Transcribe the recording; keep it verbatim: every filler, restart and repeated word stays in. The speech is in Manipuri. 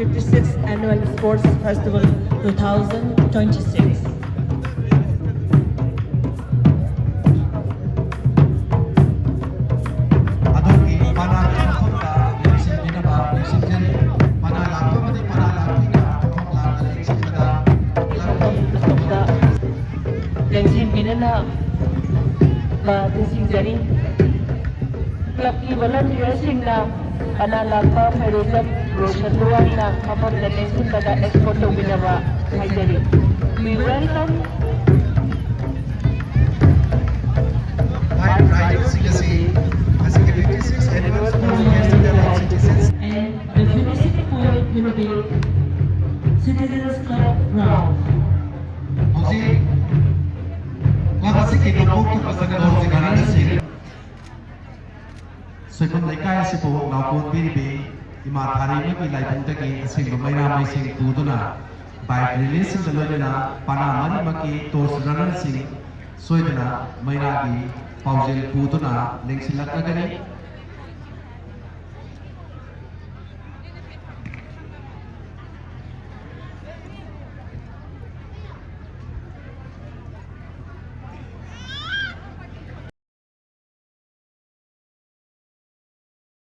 fifty-sixth Annual Sports Festival two thousand twenty-six. ꯑꯗꯣꯝꯒꯤ ꯄꯅꯥꯒꯤ ꯃꯐꯝꯗ ꯂꯦꯡꯁꯤꯟꯕꯤꯅꯕ ꯅꯤꯡꯁꯤꯡꯖꯔꯤ꯫ ꯄꯅꯥ ꯂꯥꯛꯄ ꯑꯃꯗꯤ ꯄꯅꯥ ꯂꯥꯛꯄꯤꯅ ꯃꯐꯝ ꯂꯥꯡꯗ ꯂꯦꯡꯁꯤꯟꯕꯗ ꯂꯝꯕꯤ ꯂꯦꯡꯁꯤꯟꯕꯤꯅꯅꯕ ꯅꯤꯡꯁꯤꯡꯖꯔꯤ꯫ ꯀ꯭ꯂꯕꯀꯤ ꯚꯣꯂꯟꯇꯤꯌꯔꯁꯤꯡꯅ ꯄꯅꯥ ꯂꯥꯛꯄ ꯐꯩꯔꯦꯖꯝ ꯔꯣꯁꯟ ꯂꯨꯋꯥꯡꯅ ꯃꯐꯝꯗ ꯂꯦꯡꯁꯤꯟꯕꯗ ꯑꯦꯁꯀꯣꯔꯠ ꯇꯧꯕꯤꯅꯕ ꯍꯥꯏꯖꯔꯤ꯫ We welcome ꯍꯥꯏꯔꯤꯕ ꯔꯥꯏꯗꯔꯁꯤꯡ ꯑꯁꯤ ꯉꯁꯤꯒꯤ fifty-sixth Annual Sports Festival of Citizens and the finishing point will be Citizens Club round. ꯍꯧꯖꯤꯛ ꯀ꯭ꯂꯕ ꯑꯁꯤꯒꯤ ꯅꯣꯡꯄꯣꯛ ꯊꯪꯕ ꯁꯔꯨꯛ ꯍꯧꯖꯤꯛ ꯔꯟꯅꯔꯁꯤꯡ ꯁꯣꯏꯕꯝ ꯂꯩꯀꯥꯏ ꯑꯁꯤꯕꯨ ꯂꯥꯎꯒꯣꯟꯕꯤꯔꯤꯕꯤ ꯏꯃꯥ ꯊꯥꯔꯩꯃꯒꯤ ꯂꯥꯏꯕꯨꯡꯗꯒꯤ ꯑꯁꯦꯡꯕ ꯃꯩꯔꯥ ꯃꯩꯁꯤꯡ ꯄꯨꯗꯨꯅ ꯕꯥꯏꯛ ꯔꯦꯂꯤꯁꯤꯡꯒ ꯂꯣꯏꯅꯅ ꯄꯅꯥ ꯃꯔꯤꯃꯛꯀꯤ ꯇꯣꯔꯆ ꯔꯟꯅꯔꯁꯤꯡ ꯁꯣꯏꯗꯅ ꯃꯩꯔꯥꯒꯤ ꯄꯥꯎꯖꯦꯜ ꯄꯨꯗꯨꯅ ꯂꯦꯡꯁꯤꯜꯂꯛꯂꯒꯅꯤ꯫